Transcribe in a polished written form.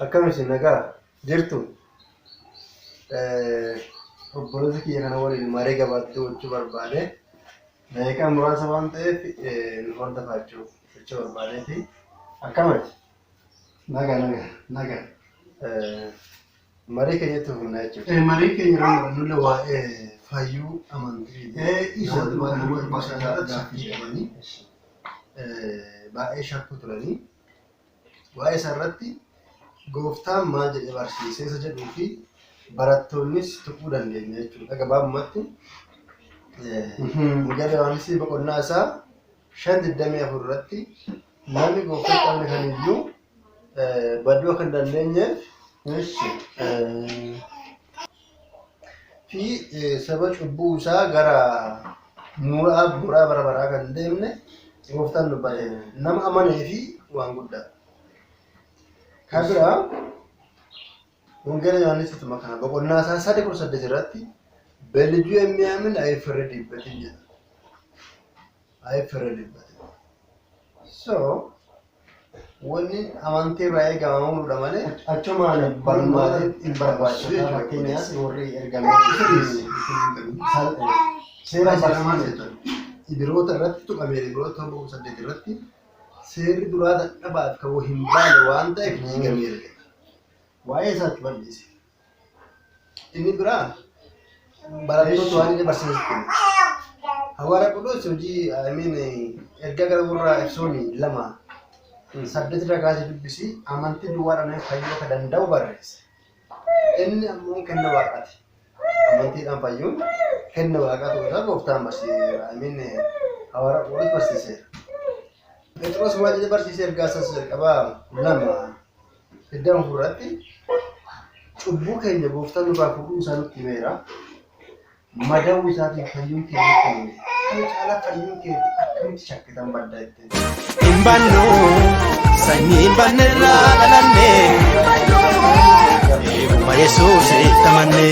Akkam isin nagaa jirtu? Obboleessa kiyya kana waliin maree gabaatti gochuu barbaade. Daqiiqaa muraasa waan ta'eef nu hordofaa jechuu barbaadeeti. Akkamati? Naga naga naga. Marii keenya itti fufna jechuudha. Marii keenya irra marannullee waa'ee fayyuu amantii. Isa Namoonni baay'ee gaaffii qabanii baay'ee shakkuu turanii waa'ee isaa irratti gooftaan maal jedhee barsiisee isa jedhuu fi barattoonnis tuquu dandeenya jechuudha. Gabaabumatti Wangeela Yohaannis boqonnaa isaa 5:24 irratti namni gooftaa hin qabne kamiyyuu baduu akka hin dandeenyeef fi saba cubbuu isaa gara muraa muraa bara baraa kan hin deemne gooftaan dubbate nama amanee fi waan guddaa. Kan biraa Wangeela Yohaannis ituma kana boqonnaa isaa 3:18 irratti በልጁ የሚያምን አይፈረድበትም jedha. Ayiffaradibbatin. So wanni amantii irraa eegamamuudha malee Achumaan barnoota hin barbaachisu jechuudha. Fakkeenyaaf warri ergamoota Seera barsiisa Ibiroota irratti tuqameera. Ibiroota 7:8 irratti seerri duraa dadhabaaf kan hin baane waan ta'eef diigameera jedha. Waa'ee isaatti bal'ise. Inni biraa barattoota waan inni barsiisutti hime. Hawaara Qudus hojii I mean ergaa gara warra Efesoonii 2:8 irraa kaasee dubbisi amantii duwwaadhaan fayyuu akka danda'u barreesse. Inni ammoo kenna waaqaati. Amantiidhaan fayyuun kenna waaqaa ta'uu isaa gooftaan barsiiseera. I mean Hawaara Qudus barsiiseera. Phexros maal jedhee barsiise ergaa isaas jalqabaa 2:24 irratti cubbuu keenya gooftaan nurraa fuudhuu isaa nutti himeera. Mada'uu isaatiin fayyuun keenya nutti hime. Kana caalaa fayyuu keetti akkamitti shakkitan badda jettee. Hin bannu sanyii hin bannerraa dhalanne eeguma Yesuus itti amanne.